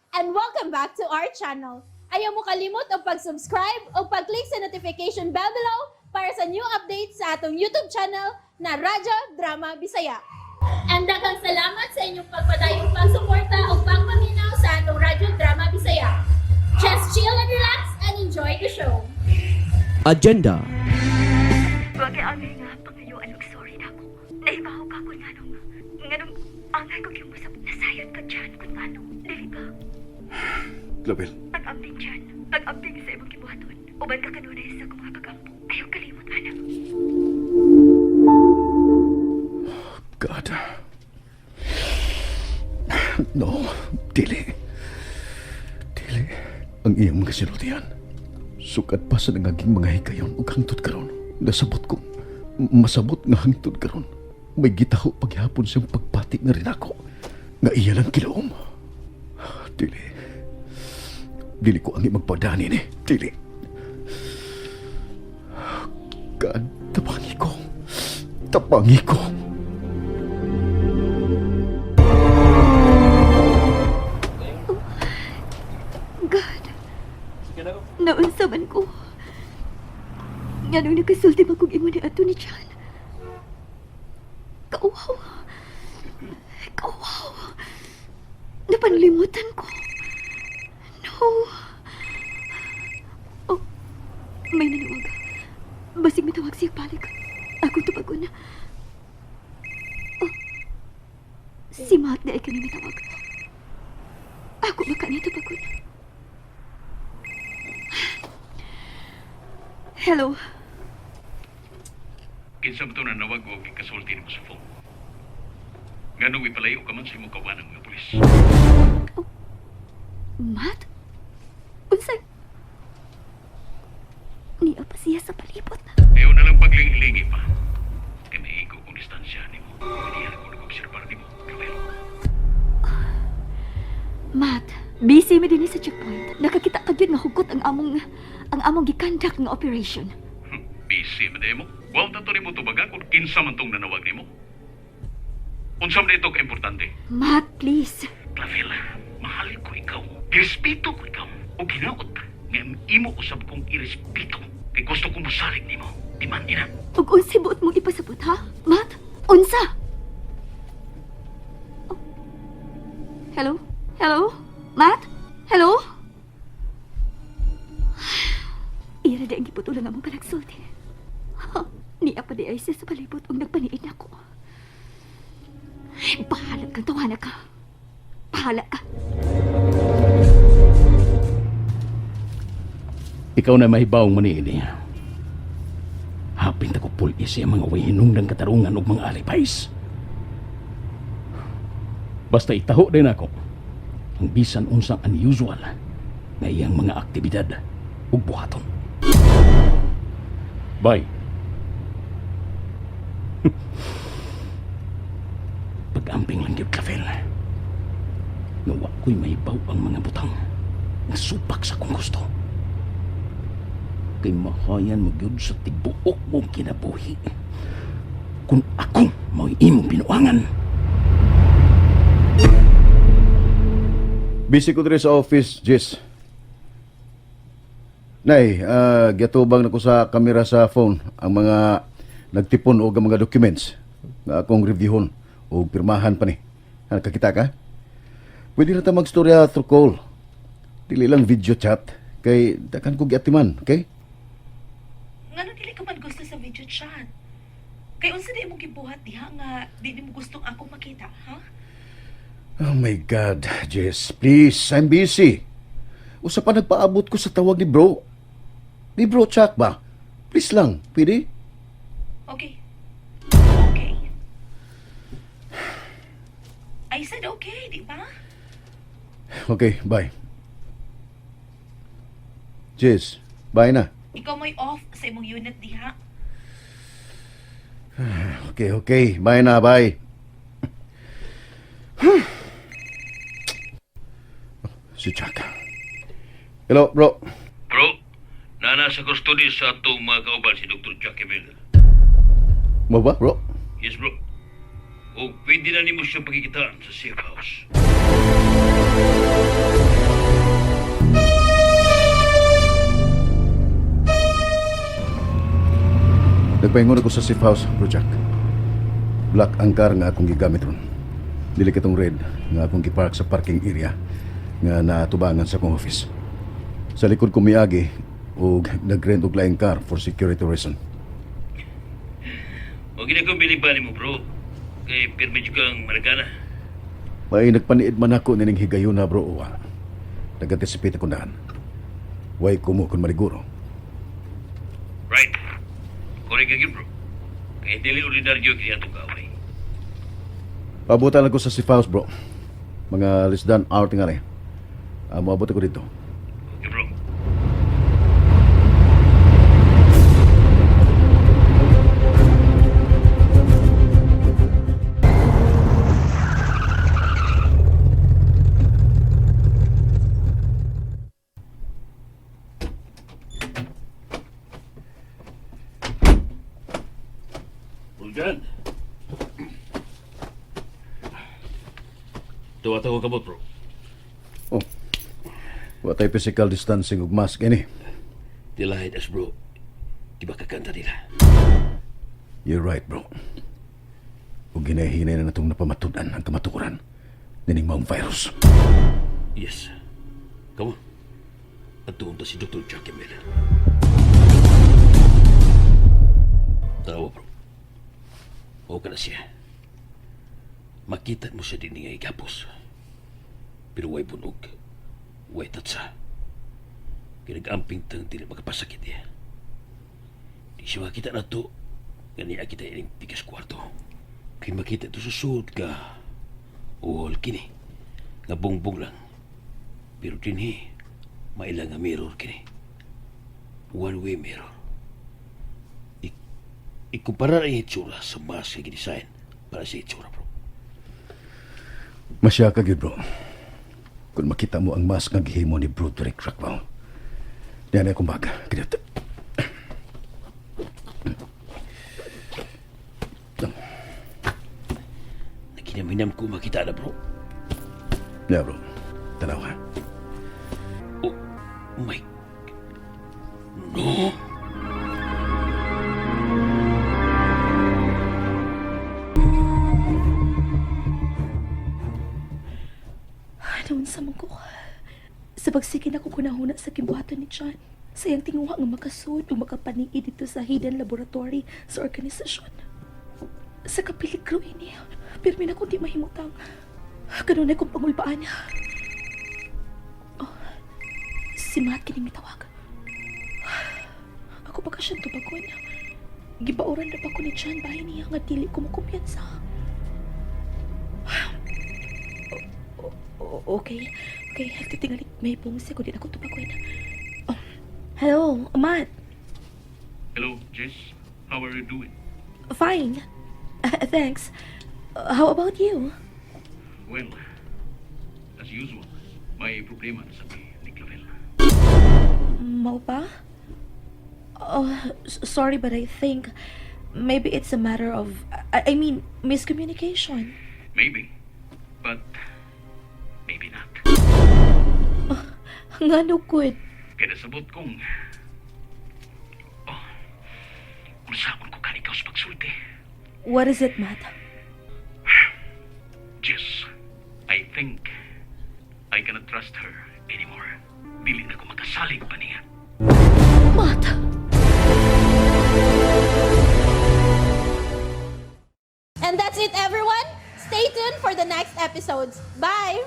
And welcome back to our channel. Ayaw mo kalimot og pag-subscribe o pag-click sa notification bell below para sa new updates sa atong YouTube channel na Radyo Drama Bisaya. And daghang salamat sa inyong pagpadayong pagsuporta o pagpaminaw sa atong Radyo Drama Bisaya. Just chill and relax and enjoy the show. Agenda. Wag angay nga pangayuan og sorry nako. Nahibaw ka kung nganong angay ko yung masab nasayod ka dyan kung nganong dili ba? Clavel, Pag-amping dyan, pag-amping sa imong gibuhaton. Uban ka kanunay sa akong mga pag-ampo. Ayaw kalimot, anak. God. No, dili. Dili. Ang iyang mga sinultian. Sukad pa sa nangaging mga hikayon ug hangtod karon. Nasabot ko. Masabot nga hangtod karon. May gitaho paghapon siyang pagpati nga rin ako. Nga iya lang kilaom. Dili. Dili ko ang magpadani ni. Dili. God, tapangi ko. Tapangi ko. God, naunsa man ko. Nganong nakasulti ba kog imo ni ato ni Chan? Kauwaw. Kauwaw. Napanlimutan ko. No. Oh, may naniwag. Basig mitawag siya balik. Ako tubagon na. Oh, si Matt na ikaw ni mitawag. Ako ba ka niya tubagon? Hello. Kinsa man to nanawag og gikasulti nimo sa phone? Nganong ipalayo ka man sa imong kawanang mga pulis? Matt? Unsa? Niya pa siya sa palibot. Ayaw na lang paglingi-lingi pa. Kay maigo kong distansya nimo. Inihan ko nag-obserbar nimo, Clavel. Matt, busy mi dinhi sa checkpoint. Nakakita ka gyud nga hugot ang among gikandak nga operation. Busy man mo. Wow, ta to nimo tubaga kung kinsa man tong nanawag nimo. Unsa man ito ka-importante? Matt, please. Clavel, mahal ko ikaw. Girespeto ko ikaw. O ginaot nga imo usab kong irespeto. Kay gusto ko mosalig nimo. Di man ina. Ug unsay buot mong ipasabot, ha? Matt, unsa? Oh. Hello? Hello? Matt? Hello? Ira di ang giputulan among panagsulti. Ha, niya pa di ay siya sa palibot ug nagpaniid nako. Bahala kang tawana ka. Bahala ka. Ikaw na mahibawong maniini. Hapin ta ko pul-i siya mga way hinungdang katarungan ug mga alibis. Basta itaho din ako ang bisan unsang unusual nga iyang mga aktibidad ug buhaton. Bye. Pag-amping lang gyud, Clavel. Nga wa ko'y mahibaw ang mga butang nga supak sa akong gusto. Kay mahayan mo gyud sa tibuok mong kinabuhi kung ako mao'y imong binuangan. Busy ko diri sa office, Jess. Nay, giatubang na ko sa kamera sa phone ang mga nagtipon og ang mga documents nga akong reviewon o pirmahan pa ni. Nakakita ka? Pwede na ta magstorya through call. Dili lang video chat kay dakan ko giatiman, okay? Ngano dili ka man gusto sa video chat? Kay unsa di imong gibuhat diha nga di nimo gustong akong makita, ha? Oh my God, Jess, please, I'm busy. Usa pa nagpaabot ko sa tawag ni bro. Ni bro Chuck ba? Please lang, pwede? Okay. Okay. I said okay, di ba? Okay, bye. Jess, bye na. Ikaw may off sa imong unit diha. Okay. Bye na, bye. Si Chuck. Hello, bro. Bro, nana sa custody sa atong mga kauban si Dr. Jackie Miller. Mo ba, bro? Yes, bro. O pwede na nimo siya pakikitaan sa safe house. Nagpahingon ako sa safe house, Bro Jack. Black ang car nga akong gigamit ron. Dili katong red nga akong gipark sa parking area nga naatubangan sa akong office. Sa likod ko miagi og nagrent og laing car for security reason. O gina kong biliban mo, bro. Kay pirmi jud kang managana. May nagpaniid man ako nining higayuna, bro, uwa. Nag-anticipate ako naan. Way kumo kung mariguro. Right. Kore ka gyud, bro. Kay dili ordinaryo kini atong kaaway. Pabutan ako sa safe house, bro. Mga less than hour tingali. Moabot ako dito. Okay, bro. Bulgan. Tuwa ko kamot, bro. Oh. Wa tay physical distancing ug mask ini. Dilahid as bro. Di ba kakanta nila? You're right, bro. Ug hinahinay na natong napamatud-an ang kamatuoran nining maong virus. Yes. Come on. At doon ta si Dr. Jackie Miller. Tarawa, bro. Okay na siya. Makita mo siya din nga igapos. Pero way bunog. Way tatsa. Kinag-amping tang dili makapasakit niya. Di siya makita na to. Gani kita ining tigas kwarto. Kay makita to sa suot ka. Uhol kini. Nga bungbong lang. Pero dinhi, maila nga mirror kini. One way mirror. Ikumpara ang itsura sa mask nga gidesign para sa itsura, bro. Masya ka gyud, bro. Kung makita mo ang mask nga gihimo ni Broderick Rockwell. Diyan na akong bag. Kinat. Naghinam-hinam ko makita na, bro. Yeah, bro. Tanaw ha. Oh, my... No! Ano sa man ko? Sa pagsige na ko kunahuna sa kibuhatan ni John. Sayang tinguha nga makasud o makapaniid dito sa hidden laboratory sa organisasyon. Sa kapiligro ini, pirmi na kung di mahimutang. Kanunay kong pangulbaan. Oh, si Matt kining mitawag. Ako pa ka siyang tubagon. Gibauran na pa ko ni John bahay niya nga dili ko makumpiyansa. Okay. Okay, titingali. May bungsi ko din ako tubagon. Oh, hello, Matt. Hello, Jess. How are you doing? Fine. Thanks. How about you? Well, as usual, may problema na sa ni Clavel. Mao pa? Oh, sorry, but I think maybe it's a matter of, I mean, miscommunication. Maybe, but maybe not. Ngano good. Kaya nasabot kong... Oh, unsaon ko kanikaw sa pagsulti. What is it, Matt? Jess, I think I cannot trust her anymore. Dili na ko makasalig pa niya. Matt! And that's it, everyone. Stay tuned for the next episodes. Bye!